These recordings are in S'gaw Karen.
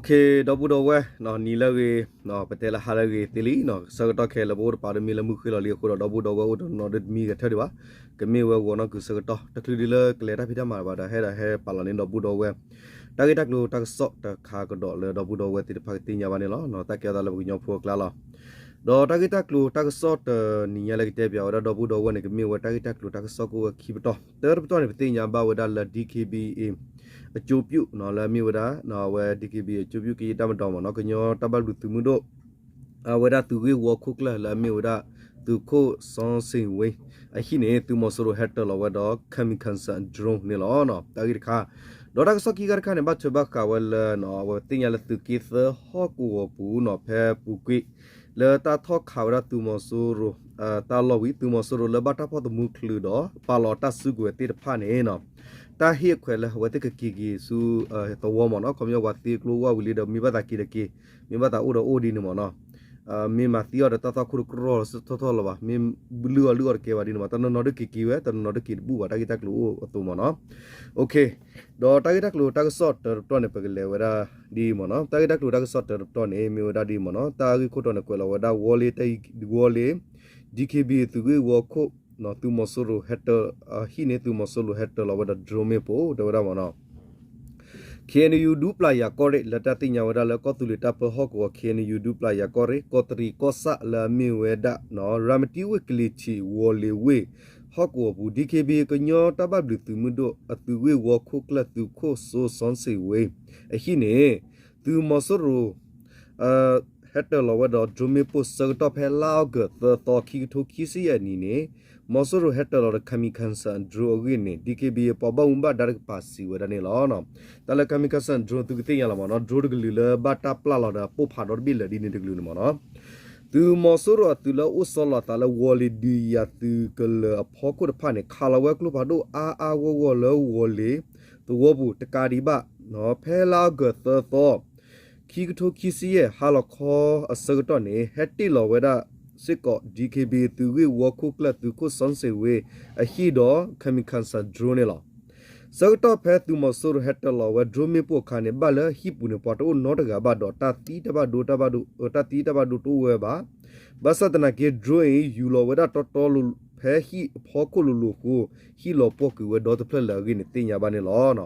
ဒီပုၢ်ဒီဝဲၢ်, နံၤလၢအဂ့ၤ, ပတဲလၢဟါလၢအဂ့ၤသ့လံ, ဆၢကတီၢ်ခဲအံၤလၢပအိၣ်တပၤဒီးမ့ၢ်လၢမုၢ်ဃ့ၢ်လီၤလံအဃိဒီး ဒီပုၢ်ဒီဝဲၢ်အိၣ်တနီၤနီၤဒုတမံဂဲၤထၢၣ်ဒံးဘၣ်, ကမ့ၢ်ဝဲဂီၤနီၢ်ကုၤဆၢကတီၢ် တချုးဒ်လၢကလဲၤတၢ်ဖံးတၢ်မၤဘၣ်ဒီး ဟဲဒၣ်ဟဲပာ်လီၤန့ၢ်ဒီပုၢ်ဒီဝဲၢ် တၢ်ဂ့ၢ်တၢ်ကျိၤတၢ်ကစီၣ်တခါကဒီးလၢဒီပုၢ်ဒီဝဲၢ်သ့ၣ်တဖၣ်ကသ့ၣ်ညါဘၣ်န့ၣ်လီၤ. တၢ်ကဲထီၣ်သးလၢပကညီဖိအကျါလီၤ. ဒီးတၢ်ဂ့ၢ်တၢ်ကျိၤတၢ်ကစီၣ်တနံၤညါလၢကတဲပၠးဝဲဒၣ်ဒီပုၢ်ဒီဝဲၢ်န့ၣ် ကမ့ၢ်ဝဲတၢ်ဂ့ၢ်တၢ်ကျိၤတၢ်ကစီၣ်ကအိၣ်ဝဲခံပတီၢ်, တၢတပတီၢ်န့ၣ် ပသ့ၣ်ညါဘၣ်ဝဲဒၣ်လၢ DKBA အကၠိပျူၣ် လၢအမ့ၢ်ဝဲဒၣ် အဝဲ DKBA အကၠိပျူၣ်ကယဲၢ်တၢ်မၤဒီးမ့ၢ်နီၤ ကညီတၢ်ဘၣ်ဘျုးသုးမုၢ်ဒိၣ် အဝဲဒၣ်သုးဂ့ၢ်ဝီခိၣ်ကျၢၢ်လၢအမ့ၢ်ဝဲဒၣ် သုးခိၣ်စီစ့ၣ်ဝ့ အဟံၣ်န့ၣ် သုးမီၤစိရိၤဟဲတၢၤလီၤဝဲဒီး kamikaze drone န့ၣ်လီၤ. တၢ်ဂ့ၢ်တခါ, ဒီးတၢ်ကစီၣ်ခံခါတခါန့ၣ် ဘၣ်ထွဲဘၣ်ဃးဝဲလၢ အဝဲသ့ၣ်ညါလၢသုးက့သၢဟီၣ်ကဝီၤပူၤနီၤ ဖဲပူၤကွံာ် လၢတၢ်ထီၣ်ခးဝဲဒၣ်သုးမီၤစိရိၤ တၢ်လီၢ်ဝံၤ သုးမီၤစိရိၤလၢဘၣ်တၢ်ဖီၣ်သမူချုးဒီး ပာ်လီၤတၢ်စုကဝဲၤသ့ၣ်တဖၣ်န့ၣ် တၢ်ဟ့ၣ်အခွဲးလၢအဝဲသ့ၣ်ကက့ၤက့ၤဆူသဝီမ့ၢ်နီၤ ခီပညီပှၤသ့ကျိဝၢ်ဝံၤလံဒီး မ့ၢ်ဘၣ်သးက့ၤဒီးက့ၤ, မ့ၢ်ဘၣ်သးအိၣ်ဒီးအိၣ်ဒ်န့ၣ်မ့ၢ်နီၤ မ့ၢ်မၤသံအီၤဒီးတၢ်သွၣ်ခိၣ်တကြၢးထီၣ်ထီၣ်လၢၤဘၣ်, မ့ၢ်လုၢ်အီၣ်လုၢ်အီတကဲဘၣ်ဒ်န့ၣ်မ့ၢ် တနီၤနီၤဒုးက့ၤက့ၤဝဲ တနီၤနီၤဒုးက့ၤတဘူၣ်ဘၣ် တၢ်ဂ့ၢ်တၢ်ကျိၤအိၣ်အသိးမ့ၢ်နီၤ. ဒီးတၢ်ဂ့ၢ်တၢ်ကျိၤတၢ်ကစီၣ်တၢတပတီၢ်န့ၣ် ပကလဲၤဝဲဒၣ်ဒ်အံၤမ့ၢ်နီၤ. တၢ်ဂ့ၢ်တၢ်ကျိၤတၢ်ကစီၣ်တၢတပတီၢ်န့ၣ် မ့ၢ်ဝဲဒၣ်ဒ်အံၤမ့ၢ်နီၤ. တၢ်ဂ့ၢ်ခိၣ်တီန့ၣ် ကွဲးလီၤဝဲဒၣ် ဝီၤလ့ၤ ဝီၤလ့ၤ DKBA သုးဂ့ၢ်ဝီခိၣ် သုးမီၤစိရိၤဟဲတၢၤ အဟံၣ်န့ၣ် သုးမီၤစိရိၤဟဲတၢၤလီၤဝဲဒီး drone မ့ၣ်ပိၢ် တဲဝဲဒၣ်မ့ၢ်နီၤ. KNU ဒူပျၢ်ယၤကီၢ်ရ့ၣ် လၢတၢ်သ့ၣ်ညါဝဲဒၣ်လၢကီၢ်သူလ့ၤတၢ်ပၢဟီၣ်ကဝီၤ KNU ဒူပျၢ်ယၤကီၢ်ရ့ၣ် ကီးတရံးကီၢ်ဆၣ်လၢအမ့ၢ်ဝဲဒၣ် ရၤမတံဝ့ၢ်ကလံၤထံး ဝီၤလ့ၤဝ့ၢ် ဟီၣ်ကဝီၤပူၤ DKBA ကညီတၢ်ဘၣ်ဘျုးသုးမုၢ်ဒိၣ် အသုးဂ့ၢ်ဝီခိၣ်ကျၢၢ်သုးခိၣ်စီစီစ့ၣ်ဝ့ အဟံၣ်န့ၣ် သုးမီၤစိရိၤ ဟဲတၢၤလီၤဝဲဒီး drone မ့ၣ်ပိၢ်ဆၢကတီၢ်ဖဲလါအီကူး သၢသီ ခံကထိခံဆံယဲၢ်နံၣ်န့ၣ် မီၤစိရိၤဟဲတၢၤလီၤဒီး kamikaze drone အဂ့ၢ်န့ၣ် DKBA ပှၤဘၣ်မူဘၣ်ဒါတကပၤစံးဝဲဒၣ်န့ၣ်လီၤ. တၢ်လၢ kamikaze drone သုကသ့ၣ်ညါလီၤမ့ၢ်နီၤ drone တကလုာ်လၢဘၣ်တၢ်ပျၢ်လီၤဒီးပိၢ်ဖးဒီတဘ့ၣ်လၢာ်ဒ်န့ၣ်တကလုာ်န့ၣ်မ့ၢ်နီၤ. သုးမီၤစိရိၤအသုးလၢအိၣ်ဆီလီၤအသးလၢဝီၤလ့ၤဒုးယၤသုးကလၢၤအဖီခိၣ်တဖၣ်န့ၣ် ခးလီၤဝဲကျိဖးဒိၣ်အါအါဂီၢ်ဂီၢ်လၢဝီၤလ့ၤသဝီပူၤတကးဒံးဘၣ် ဖဲလါအီကူး သၢသီ ခံကထိခံဆံယဲၢ် ဟါလီၤခီအဆၢကတီၢ်န့ၣ် ဟဲတ့ၢ်လီၤဝဲဒၣ်စ့ၢ်ကီး DKBA သုးဂ့ၢ်ဝီခိၣ်ကျၢၢ်သုးခိၣ်စီစ့ၣ်ဝ့ အဟံၣ်ဒီး kamikaze drone န့ၣ်လီၤ. ဆၢကတီၢ်ဖဲသုးမီၤစိရိၤဟဲတၢၤလီၤဝဲ drone မ့ၣ်ပိၢ်အခါန့ၣ် ဘၣ်လၢဟံၣ်ပူၤန့ၣ် ပှၤတအိၣ်နီတဂၤဘၣ်ဒီး တၢ်သံတၢ်ဘၣ်ဒိ တၢ်သံတၢ်ဘၣ်ဒိတအိၣ်ဝဲဘၣ်. ဘၣ်ဆၣ်သနာ်က့ drone အံၤ ယူၤလီၤဝဲဒၣ်တီတီလိၤလိၤ ဖဲဟံၣ်အဖီခိၣ်လိၤလိၤအဃိ ဟံၣ်လီၤပှီၢ်ကွံာ်ဝဲဒီတဖျၢၣ်လၢအဂ့ၢ်န့ၣ် သ့ၣ်ညါဘၣ်န့ၣ်လီၤ.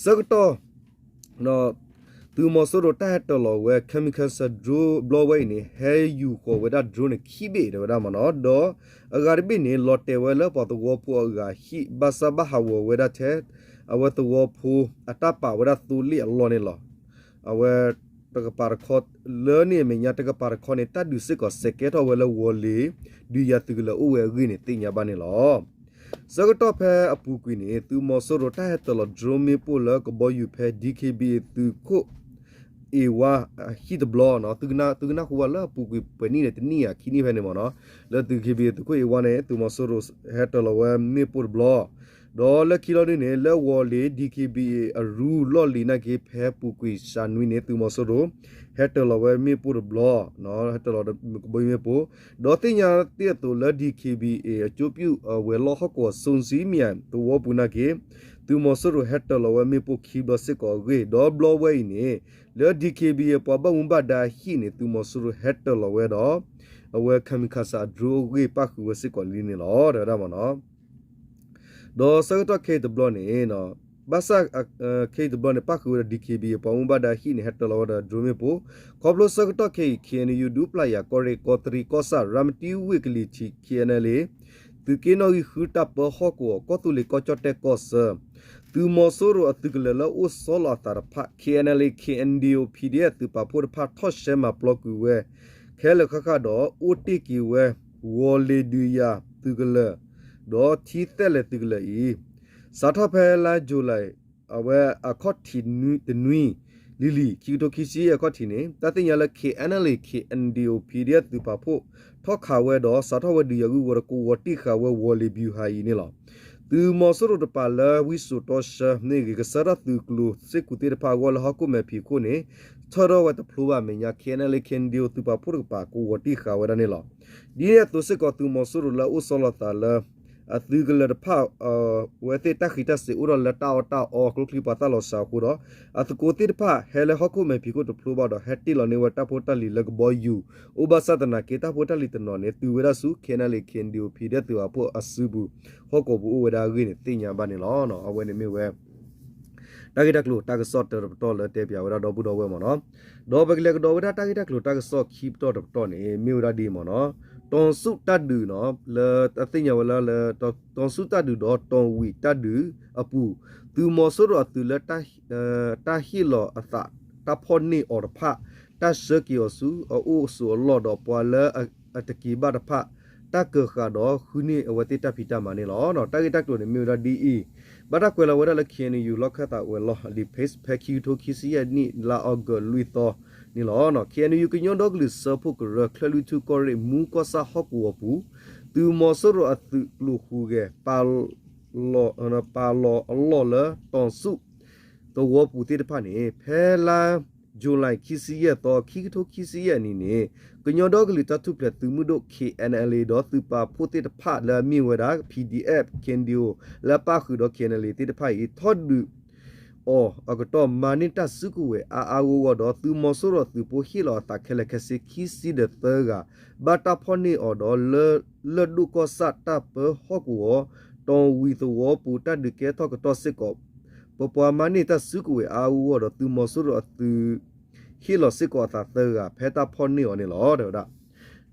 ဆၢကတီၢ် သုးမီၤစိရိၤတၢ်ဟဲတၢၤလီၤဝဲ kamikaze drone ဘျီဝဲအံၤန့ၣ် ဟဲယူၤဃီၤဝဲဒၣ် drone န့ၣ် ခံဘ့ၣ်တဲဝဲဒၣ်မ့ၢ်နီၤ, ဒီးအဂၤတဘ့ၣ်န့ၣ် လီၤတဲာ်ဝဲလၢပှၤသဝီဖိအဂၤဟံၣ် ဘၣ်ဆၣ်ဘၣ်ဟးဂီၤဝဲဒၣ်ထဲ အဝဲသဝီဖိအတၢ်ပာ်ဝဲဒၣ်သိလ့ၣ်အလီၢ်န့ၣ်လီၤ. အဝဲတကပၤတခီ လၢန့ၣ်အမဲာ်ညါတကပၤတခီန့ၣ် တၢ်ဒုးစ့ၢ်ကီးစဲးကဲထီၣ်ဝဲလၢဝီၤလ့ၤ ဒုးယၤသုးကလၢၤအိၣ်ဝဲအဂ့ၢ်န့ၣ် သ့ၣ်ညါဘၣ်န့ၣ်လီၤ. ဆၢကတီၢ်ဖဲအပူၤကွံာ်န့ၣ် သုးမီၤစိရိၤတၢ်ဟဲတၢၤလီၤ drone မ့ၣ်ပိၢ်လၢကဘီယူၤဖဲ DKBA သုးခိၣ်အ့ဝါအဟံၣ်တဘျီ, သုကနၣ်ဃုာ်ဝဲလၢအပူၤကွံာ်ပှဲၤနံၣ်န့ၣ် တနံၣ်ဧါခံနံၣ်ဖဲန့ၣ်မ့ၢ်နီၤ, လၢသုး DKBA သုးခိၣ်အ့ဝါန့ၣ် သုးမီၤစိရိၤဟဲတၢၤလီၤဝဲမ့ၣ်ပိၢ်တဘျီ, ဒီးလၢခံလီၤဒ်န့ၣ် လၢဝီၤလ့ၤ DKBA အရူလီၢ်လံၤနာ်က့ ဖဲပူၤကွံာ်စှၤနွံန့ၣ် သုးမီၤစိရိၤ ဟဲတၢၤလီၤဝဲမ့ၣ်ပိၢ်တဘျီ, ဟဲတၢၤလီၤကဘီယူၤမ့ၣ်ပိၢ်, ဒီးသ့ၣ်ညါသ့ၣ်အသိးလၢ DKBA အကၠိပျူၣ်အဝဲၤလီၢ်ဟီၣ်ကဝီၤ စိၤစံမံယၤသဝီပူၤနာ်က့ သုးမီၤစိရိၤဟဲတၢၤလီၤဝဲမ့ၣ်ပိၢ်ခံဘျီစ့ၢ်ကီးအဂ့ၢ်, ဒီးဘျီဝဲအံၤန့ၣ် လၢ DKBA ပှၤဘၣ်မူဘၣ်ဒါဟံၣ်န့ၣ် သုးမီၤစိရိၤဟဲတၢၤလီၤဝဲဒီး အဝဲ kamikaze drone အဂ့ၢ်ပၣ်ဃုာ်ဝဲစ့ၢ်ကီးလံန့ၣ်လီၤ တဲဝဲဒၣ်မ့ၢ်နီၤ. ဒီးဆၢကတီၢ်ခဲအံၤတဘျီန့ၣ် ဘၣ်ဆၣ် ခဲအံၤတဘျီန့ၣ် ပၣ်ဃုာ်ဝဲဒီး DKBA ပှၤမူဘၣ်ဒါဟံၣ်န့ၣ် ဟဲတၢၤလီၤဝဲဒီး drone မ့ၣ်ပိၢ်, ခီဖျိဆၢကတီၢ်ခဲအံၤ KNU ဒူပျၢ်ယၤကီၢ်ရ့ၣ် ကီးတရံးကီၢ်ဆၣ် ရၤမတံဝ့ၢ်ကလံၤထံး KNLA သုးက့နီၣ်ဂံၢ်ဃုတၢ်ပၢဟီၣ်ကဝီၤ ကီၢ်သူလ့ၤကီၢ်ကၠီၣ်တဲၣ်ကီၢ်ဆၢ သုးမီၤစိရိၤအသုးကလၢၤလၢအိၣ်ဆီလီၤအသးတဖၣ် KNLA KNDO PDF သုးပာ်ဖှိၣ်တဖၣ်ထီၣ်ရှဲမၤပျီကွံာ်ဝဲ ခဲလၢာ်ဃၣ်ဃၣ်ဒီး အိၣ်တ့ၢ်က့ၤဝဲ ဝီၤလ့ၤဒုးယၤသုးကလၢၤ ဒီးထံသဲးလဲးသုးကလၢၤအံၤ စးထီၣ်ဖဲလါ July အဝဲအခီၣ်ထံးတနွံ လံၤလံၤ ခံကထိခံဆံအခီၣ်ထံးန့ၣ် တၢ်သ့ၣ်ညါလၢ KNLA KNDO PDF သုးပာ်ဖှိၣ်ထီၣ်ခးဝဲဒီး စးထီၣ်ဝဲဒုးယၤဂုၢ်ဝီၤဒီး ကိးဝီၤတံၢ်ဃာ်ဝဲဝီၤလ့ၤ ဗျူဟာ အံၤန့ၣ်လီၤ. သုးမီၤစိရိၤတပၤလၢဝံစိာ်တီဆှၢမ့ၢ်ဂ့ၤ ကဆှၢထီၣ်သုးကျိၤစ့ၢ်ကီးသ့ၣ်တဖၣ်အဂီၢ်လၢဟီၣ်ခိၣ်မဲာ်ဖံးခိၣ်န့ၣ် ထၢထီၣ်ဝဲတဖျိဘၣ်အမဲာ်ညါ KNLA KNDO သုးပာ်ဖှိၣ်တကပၤ ကိးဝီၤတံၢ်ဃာ်ဝဲဒၣ်န့ၣ်လီၤ. ဒ်န့ၣ်အသိးစ့ၢ်ကီး သုးမီၤစိရိၤလၢအအိၣ်ဆီလီၤသးလၢ အသုးကလၢၤတဖၣ် အဝဲသ့ၣ်တၢ်ဃံးတၢ်စ့ၤအိၣ်ထီၣ်လၢတၢ်အီၣ်တၢ်အီ ကျိချံပှၤသၣ်လီၤစှၤအဃိဒီး အသကိးသ့ၣ်တဖၣ်ဟဲလၢဟီၣ်ခိၣ်မဲာ်ဖံးခိၣ်တဖျိဘၣ်ဒီး ဟဲတ့ၢ်လီၤန့ၢ်ဝဲတၢ်ဖိတၢ်လံၤလၢကဘီယူၤ အိၣ်ဘၣ်ဆၣ်သနာ်က့ တၢ်ဖိတၢ်လံၤတနီၤန့ၣ် တုၤဝဲဒၣ်ဆူ KNLA KNDO PDF သုးအဖှိၣ်အစုပူၤ ဟီၣ်ကဝီၤပူၤအိၣ်ဝဲဒၣ်အဂ့ၢ်န့ၣ် သ့ၣ်ညါဘၣ်န့ၣ်လီၤ. အဝဲန့ၣ်မ့ၢ်ဝဲ တၢ်ဂ့ၢ်တၢ်ကျိၤတၢ်ကစီၣ်တၢတပတီၢ်လၢတဲပၠးဝဲဒၣ်ဒီပုၢ်ဒီဝဲၢ်မ့ၢ်နီၤ. ဒီးပကလဲၤကဒီးဝဲဒၣ်တၢ်ဂ့ၢ်တၢ်ကျိၤတၢ်ကစီၣ်ခံပတီၢ်တပတီၢ်န့ၣ် မ့ၢ်ဝဲဒၣ်ဒ်အံၤမ့ၢ်နီၤ, တီၤစူၣ်တၢ်ဒုးနီၤ, လၢတၢ်သ့ၣ်ညါဝဲလၢ တီၤစူၣ်တၢ်ဒုးဒီးတီၤဝံၤတၢ်ဒုးအပူၤ သုးမီၤစိရိၤအသုးလၢ တၢ်ဟ့ၣ်လီၤအသး တၢ်ဖီၣ်န့ၢ်အီၤတဖၣ် တၢ်ဆှၢက့ၤအီၤဆူအအိၣ်အဆိးအလီၢ်ဒီးပှၤလၢအတက့ၤဘၣ်တဖၣ် တၢ်ကၢၤဃာ်ဒီးဃုန့ၢ်အဝဲသ့ၣ်တၢ်ဖံးတၢ်မၤန့ၣ်လီၤ. တၢ်ဂ့ၢ်တၢ်ကျိၤန့ၣ်မ့ၢ်ဝဲဒၣ်ဒ်အံၤ, ဘၣ်တၢ်ကွဲးလီၤဝဲဒၣ်လၢ K N U လီၢ်ခၢၣ်သးဝဲၤလီၢ်လံာ် page ဖဲခံကထိခံဆံယဲၢ်နံၣ် လါအီကူးလွံၢ်သီန့ၣ်လီၤ. K N U ကညီဒီကလုာ်စၢဖှိၣ်ကရၢ ချၢၣ်လွံၢ်ထူၣ်ကီၢ်ရ့ၣ် မူကီၢ်ဆၣ်ဟီၣ်ကဝီၤပူၤ သုးမီၤစိရိၤအသုးကျိၤဃုာ်ဂဲၤ ပာ်လီၤအလီၢ်လၢတီၤစူၣ်သဝီပူၤသ့ၣ်တဖၣ်န့ၣ် ဖဲလါယူၤလံ ခံဆံယဲၢ်သီ ခံကထိခံဆံယဲၢ်အနံၣ်န့ၣ် ကညီဒီကလုာ်တၢ်ထူၣ်ဖျဲးသုးမုၢ်ဒိၣ် K N L A ဒီးသုးပာ်ဖှိၣ်သ့ၣ်တဖၣ်လၢအမ့ၢ်ဝဲဒၣ် P D F, K N D O လၢအပၣ်ဃုာ်ဒီး K N L A သ့ၣ်တဖၣ်အံၤ ထီၣ်ဒုးအီၤအကတီၢ် မၤန့ၢ်တၢ်စုကဝဲၤအါအါဂီၢ်ဂီၢ်ဒီး သုးမီၤစိရိၤအသုးဖိဟ့ၣ်လီၤအသးခဲလၢာ်ခဲဆ့ ခံဆံဒီးသၢဂၤ ဘၣ်တၢ်ဖီၣ်န့ၢ်အီၤဒီး လၢၢ်ဒိၣ်ကီၢ်ဆၣ်တၢ်ပၢဟီၣ်ကဝီၤ တီၤဝံၤသဝီပူၤ တၢ်ဒုးကဲထီၣ်ကတီၢ်စ့ၢ်ကီး ပပှၤမၤန့ၢ်တၢ်စုကဝဲၤအါအါဂီၢ်ဂီၢ်ဒီး သုးမီၤစိရိၤအသုး ဟ့ၣ်လီၤစ့ၢ်ကီးအသးသၢဂၤ ဖဲတၢ်ဖီၣ်န့ၢ်အီၤန့ၣ်လီၤ တဲဝဲဒၣ်.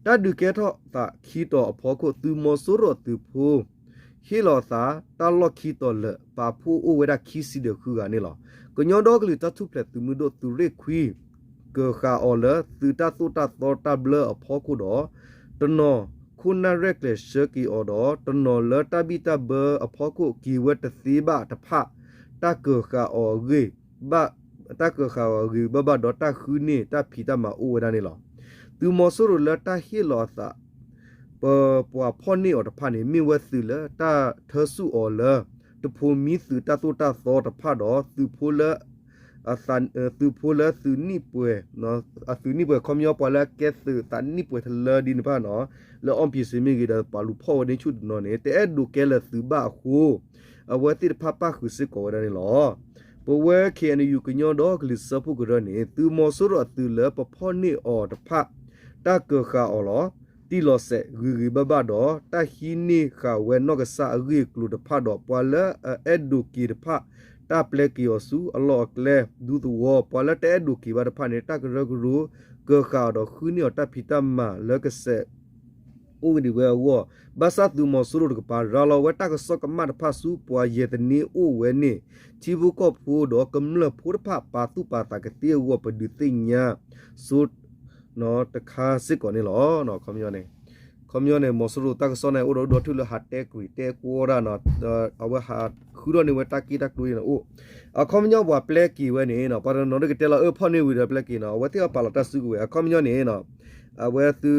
တၢ်ဒုးကဲထီၣ်သးခံတီၤအဖီခိၣ် သုးမီၤစိရိၤအသုးဖိ ဟ့ၣ်လီၤအသး တၢ်လီၢ်ခံတီၤလၢာ် ပာ်ဖှိၣ်အိၣ်ဝဲဒၣ်ခံဆံဒီးဃုဂၤန့ၣ်လီၤ. ကညီဒီကလုာ်တၢ်ထူၣ်ဖျဲးသုးမုၢ်ဒိၣ်သုးရ့ၣ်ခွံ ကၢၤဃာ်အီၤလၢသုးတၢ်သိၣ်တၢ်သီတၢ်ဘျၢအဖီခိၣ်ဒီး တနီၤခိၣ်နၢ်ရဲၣ်ကျဲၤဆှၢက့ၤအီၤဒီး တနီၤလၢတၢ်ဘံၣ်တၢ်ဘၢအဖီခိၣ်က့ၤဝဲတသ့ဘၣ်တဖၣ် တၢ်ကၢၤဃာ်အီၤအဂ့ၢ် တၢ်ကၢၤဃာ်အီၤအဂ့ၤဘၣ်ဘၣ်ဒီး တၢ်ဃုန့ၢ်တၢ်ဖံးတၢ်မၤအိၣ်ဝဲဒၣ်န့ၣ်လီၤ. သုးမီၤစိရိၤလၢတၢ်ဟ့ၣ်လီၤအသး ပပှၤဖီၣ်န့ၢ်အီၤတဖၣ်န့ၣ် မ့ၢ်ဝဲသုးလၢတၢ်ထၢဆူၣ်အီၤလၢ တဖိးမံသုးတၢ်သိၣ်တၢ်သီတဖၣ်ဒီး သုးဖိလၢ သုးဖိလၢသုးနံၣ်ပှဲၤ အသုးနံၣ်ပှဲၤ ခီပညီပှၤလၢအကဲသုးသးနံၣ်ပှဲၤတလၢဒ်န့ၣ်တဖၣ်နီၤ လၢအီၣ်ပံစ့မ့ၢ်ဂ့ၤဒီး ပှၤလူၤဖီၣ်ဝဲန့ၣ်ဆူၣ်တနီၤန့ၣ် တအဲၣ်ဒိးကဲလၢာ်သုးဘၣ်အဃိ အဝဲသ့ၣ်တဖၣ်ပၣ်ဃုာ်စ့ၢ်ကီးဝဲဒၣ်န့ၣ်လီၤ. ပဝဲ K N U ကညီဒီကလုာ်စၢဖှိၣ်ကရၢန့ၣ် သုးမီၤစိရိၤအသုးလၢပဖီၣ်န့ၢ်အီၤတဖၣ် တၢ်ကၢၤဃာ်အီၤလီၤ. တံၢ်လီၤစဲးဂ့ၤဂ့ၤဘၣ်ဘၣ်ဒီး တၢ်ဟံးန့ၢ်ဃာ်ဝဲနီၢ်ကစၢ်အဂ့ၢ်အကျိၤတဖၣ်ဒီး ပှၤလၢအအဲၣ်ဒိးက့ၤတဖၣ် တၢ်ပျဲက့ၤအီၤဆူအလီၢ်အကျဲ ဒူသဝီ ပှၤလၢတအဲၣ်ဒိးက့ၤဘၣ်တဖၣ်န့ၣ် တၢ်ကရၢကရိ ကၢၤဃာ်အီၤဒီးဃုန့ၢ်အီၤတၢ်ဖံးတၢ်မၤလၢကဆဲး အိၣ်ဒံးဝဲအဂီၢ် ဘၣ်ဆၣ်သုးမီၤစိရိၤတကပၤ ရၤလီၤဝဲတၢ်ကစီၣ်ကမၣ်တဖၣ်ဆူပှၤယဲၢ်သန့အိၣ်ဝဲန့ၣ် ထံဖိကီၢ်ဖိဒီးကမျၢၢ်ဖိတဖၣ် ပာ်သူၣ်ပာ်သးကသ့အဂီၢ် ပဒုးသ့ၣ်ညါ ဆိ တခါစ့ၢ်ကီးန့ၣ်လီၤ. ခီပညီန့ၣ် ခီပညီန့ၣ် မီၤစိရိၤတၢ်ကစီၣ်န့ၣ် အိၣ်ဒီးဒိၣ်ထီၣ်လၢဟးတဲကွံာ်တဲကွီတၢ်နီၤ အဝဲဟးဃုထီၣ်န့ၢ်ဝဲတၢ်က့ၢ်တၢ်ကျိၤန့ၣ်အိၣ် အခီပညီပှၤပျဲက့ၤဝဲန့ၣ်နီၤ ပှၤတနီၤနီၤကတဲလီၤအၢဖီၣ်န့ၢ်ဝံၤဒီးပျဲက့ၤနီၤ အဝဲသ့ၣ်အပာ်လီၤတၢ်စုကဝဲၤ အခီပညီန့ၣ်နီၤ အဝဲသု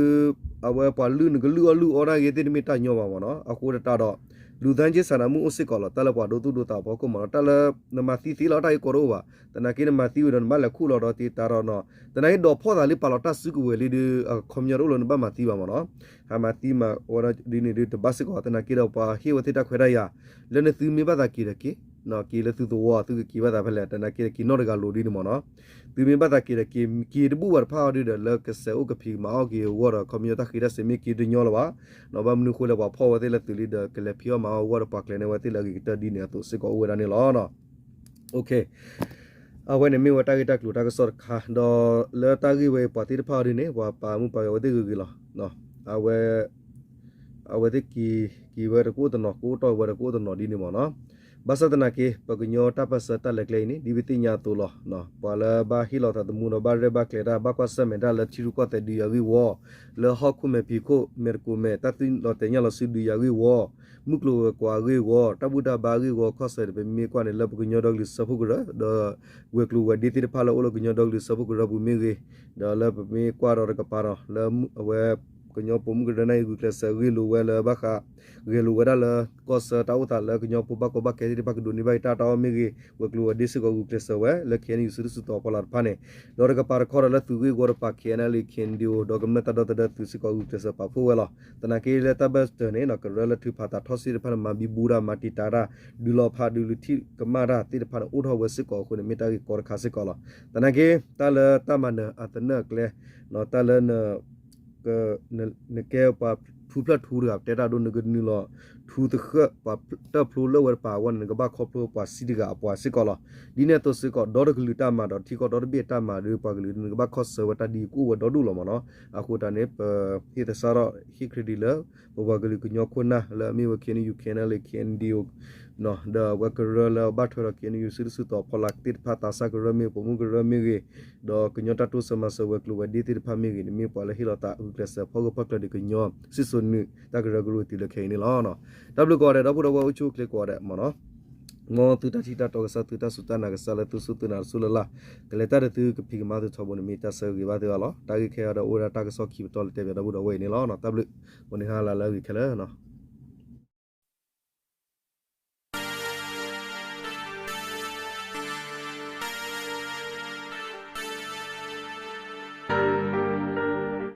အဝဲပှၤလုၢ်နကလုၢ်အီၣ်လုၢ်အီနာ်က့သ့ၣ်တမ့ၢ်တၢ်ညီဘၣ်မ့ၢ်နီၤ အဃိတၢ်ဒီး လူသားချင်းစာနာမှုအိၣ်စ့ၢ်ကီးလီၤ တၢ်လၢပှၤဒိသူၣ်ဒိသးအဖီခိၣ်မ့ၢ်နီၤ တၢ်လၢနမၤသံသ့လီၤတၢ်ဂ့ၢ်ကီတအိၣ်ဘၣ် သနာ်က့နမၤသံဝံၤဒီးနဘၣ်လဲၤခူၣ်လီၤဒီးတံာ်တာ်ဒီးနီၤ သနာ်က့ဒီးဖီၣ်သးလၢပာ်လီၤတၢ်စုကဝဲၤလံဒီး အခီပညီတအိၣ်လၢနဘၣ်မၤသံဘၣ်မ့ၢ်နီၤ ဟးမၤသံမၤဝဲဒၣ်ဒ်န့ၣ်ဒီးတဘၣ်စ့ၢ်ကီး သနာ်က့ဒီးပှၤဟ့ၣ်ဝဲသ့ၣ်တၢ်ခွဲးတၢ်ယာ် လၢနသုမ့ၢ်ဘၣ်သးက့ၤဒီးက့ၤ က့ၤလၢသုသဝီ သုကက့ၤဘၣ်သးဖဲလဲၣ် သနာ်က့ဒီးက့ၤနီတဂၤလိၤဒ်န့ၣ်မ့ၢ်နီၤ သုမ့ၢ်ဘၣ်သးက့ၤဒီးက့ၤ က့ၤတဘူၣ်ဘၣ်တဖၣ်အီၤဒ်ဒီး လၢကဆဲးအိၣ်ကဖံးကမၤအီၣ်က့ၤအဂီၢ်ဒီး ခီပညီတၢ်ဃံးတၢ်စ့းမ့ၢ်က့ၤတညီလၢၤဘၣ် ဘၣ်မနုၤဃိလဲၣ်ပှၤဖီၣ်ဝဲသ့ၣ်လၢသုးလံဒီး ကလဲၤဖံးအီၣ်မၤအီၣ်အဂီၢ်ဒီးပှၤကျဲၤန့ၢ်ဝဲသ့ၣ်လၢအဂ့ၤကတၢၢ်ဒ်န့ၣ်အသိးစ့ၢ်ကီးအိၣ်ဝဲဒၣ်န့ၣ်လီၤ. အဝဲန့ၣ်မ့ၢ်ဝဲတၢ်ဂ့ၢ်တၢ်ကျိၤတၢ်ကစီၣ်တခါ ဒီးလၢတၢ်ဂ့ၢ်ဝဲပှၤသ့ၣ်တဖၣ်အီၤဒ်န့ၣ် ပှၤပာ်မူပာ်ဂဲၤဝဲသ့ၣ်ဂ့ၤဂ့ၤလီၤ. အဝဲ အဝဲသ့ၣ်က့ၤ က့ၤဝဲတကအိၣ်တနီၤ ကအိၣ်တီၢ်ဝဲတကအိၣ်တနီၤဒ်န့ၣ်မ့ၢ်နီၤ. ဘၣ်ဆၣ်သနာ်က့ ပကညီတၢ်ပၢၢ်ဆၢတၢ်လဲၤကျဲအံၤန့ၣ် ဒ်ပသ့ၣ်ညါအသိးလီၤ. ပှၤလၢဘၣ်ဟ့ၣ်လီၤသးသမူဒီး ဘၣ်ရဲၣ်ဘၣ်ကျဲၤတၢ် ဘၣ်ကွၢ်ဆၢၣ်မဲာ်တၢ်လၢထံရူၢ်ကီၢ်သဲးဒုးယၤဂ့ၢ်ဝီ လၢဟီၣ်ခိၣ်မဲာ်ဖံးခိၣ် မဲာ်တကိးမဲာ် တၢ်သုးလီၤတဲာ်ညၣ်လီၤဆူဒုးယၤဂ့ၢ်ဝီ မုၢ်ကျိၤဝဲၤကွာ်အဂ့ၢ်ဝီ တၢ်ဘူၣ်တၢ်ဘါအဂ့ၢ်ဝီ ခီၣ်ဆၢၣ်ဒီး ပမ့ၢ်ကွၢ်န့ၣ် လၢပကညီဒီကလုာ်စၢဖှိၣ်ကရၢ ဒီးဝဲၤကျိၤဝဲၤဒ့သ့ၣ်တဖၣ်လၢအိၣ်လၢကညီဒီကလုာ်စၢဖှိၣ်ကရၢပူၤမ့ၢ်ဂ့ၤ, ဒီးလၢပမ့ၢ်ကွၢ်ဒီးတကပၤဒီး လၢအဝဲ ကညီပိာ်မုၣ်ကရၢန့ၣ် ဂုာ်ကျဲးစၢးဂ့ၢ်လိာ်ဝဲလၢဘၣ်ဃး ဂဲၤလိာ်ဝဲဒၣ်လၢ ကီၢ်ဆၢတၢ်အိၣ်သးလၢကညီဖိဘၣ်ကီဘၣ်ခဲသ့ၣ်တဖၣ်ကဒိးန့ၢ်ဘၣ်တၢ်တၢ်အီၣ်မ့ၢ်ဂ့ၤ ဝဲၤကျိၤဝဲၤဒ့စ့ၢ်ကီးဂုာ်ကျဲးစၢးဝဲလၢ ခ့ၣ်အဲၣ်ယူၣ် စုဒုၣ်စုတီၤအဖီလာ်တဖၣ်န့ၣ် ဒီးတကပၤတခီဒီးလၢသုးဂ့ၢ်ဝီတကပၤ ခ့ၣ်အဲၣ်ယူၣ် ခ့ၣ်အဲၣ်ယူၣ် ဒီးကမျၢၢ်တၢ်ဒီသဒၢသုးစ့ၢ်ကီးဂုာ်ကျဲးစၢးပာ်ဖှိၣ်ဝဲလီၤ. သနာ်က့လၢတၢ်ဘၢၣ်စၢၤန့ၣ် ကရၢလၢထုးဖးသးထီၣ်စ့ၣ်တဖၣ်န့ၣ် မၤဘံဘူတၢ် မၤတံာ်တာ်တၢ် ဒုးလီၤဖးဒုးလီၤထံၣ်ကမၣ်တၢ်သ့ၣ်တဖၣ်န့ၣ် အိၣ်ထီၣ်ဝဲစ့ၢ်ကီးအဃိန့ၣ် မ့ၢ်တၢ်ဂ့ၢ်ကီတခါစ့ၢ်ကီးလီၤ. သနာ်က့ တၢ်လၢတၢ်မၤနၢၤအသနၢၣ်အကျဲ တၢ်လၢ နကဲပှၤထူဖျၢၣ်ထူတဂၤ ပတဲတၢ်ဒိ နကနုာ်လီၤထူသဃၢၣ်ပှၤတၢၢ်ဖျိလၢဝဲတပၤအဂီၢ်န့ၣ် နကဘၣ်ခီဖျိပှၤဆံးတဂၤအပှၤစ့ၢ်ကီးလီၤ. ဒ်န့ၣ်အသိးစ့ၢ်ကီး ဒီတကလုာ်တၢ်မၤဒီးထံကီၢ်ဒီတဘ့ၣ်အတၢ်မၤဒီး ပှၤကလုာ်နကဘၣ်ခီဆၢဝဲတၢ်ဒ်ကအိၣ်ဝဲဒီဒူၣ်လီၤမ့ၢ်နီၤ. အဃိတၢ်န့ၣ် ပဟ့ၣ်သဆၣ်ထီၣ်ဟ့ၣ် credit လၢ ပပှၤကလုာ်ကညီခိၣ်နၢ်လၢအမ့ၢ်ဝဲ ခ့ၣ်အဲၣ်ယူၣ် ခ့ၣ်အဲၣ်ယူၣ် ခ့ၣ်အဲၣ်ယူၣ် ဒီးအဝဲကရၢလၢအဘၣ်ထွဲဒီး ခ့ၣ်အဲၣ်ယူၣ် စုဒုၣ်စုတီၤအဖီလာ်သ့ၣ်တဖၣ် သးစၢ်ကရၢမ့ၢ်ဂ့ၤ ပိာ်မုၣ်ကရၢမ့ၢ်ဂ့ၤ ဒီးကညီတၢ်တိစၢၤမၤစၢၤဝဲၤကျိၤဝဲၤဒ့သ့ၣ်တဖၣ်မ့ၢ်ဂ့ၤန့ၣ် မ့ၢ်ပှၤလၢဟ့ၣ်လီၤသးဂုာ်ကျဲးစၢးဖီၣ်ဂၢၢ်ဖီၣ်ကျၢၤဒီးကညီစံၣ်စိၤနုာ်တၢ်ကရၢကရိတုၤလၢခဲအံၤန့ၣ်လီၤ. တၢ်ဘျုးကိးဂၤဒဲး ဒီပုၢ်ဒီဝဲၢ်အိၣ်ဆူၣ်အိၣ်ချ့ကိးဂၤဒဲးမ့ၢ်နီၤ. မ်သုတၢ်ထံၣ်တၢ်တီကစၢ် သုတၢ်စူၢ်တၢ်နာ်ကစၢ်လၢသုစူၢ်သုနာ်တစူၢ်လၢ်လၢ် ကလဲၤတၢ်ဒီးသုကဖံးကမၤသုထီဘိန့ၣ် မ့ၢ်တၢ်ဆၢဂ့ၤဘၣ်သုအါလီၤ. တၢ်ဂ့ၢ်ခဲအံၤဒီးအိၣ်ဝဲဒၣ်တၢ်ကစီၣ်ခံပတီၢ်လၢတဲဘၣ်ဒီပုၢ်ဒီဝဲၢ်အံၤန့ၣ်လီၤ. တၢ်ဘျုး ကိးနံၤဟါလၢအဂ့ၤခဲလၢာ်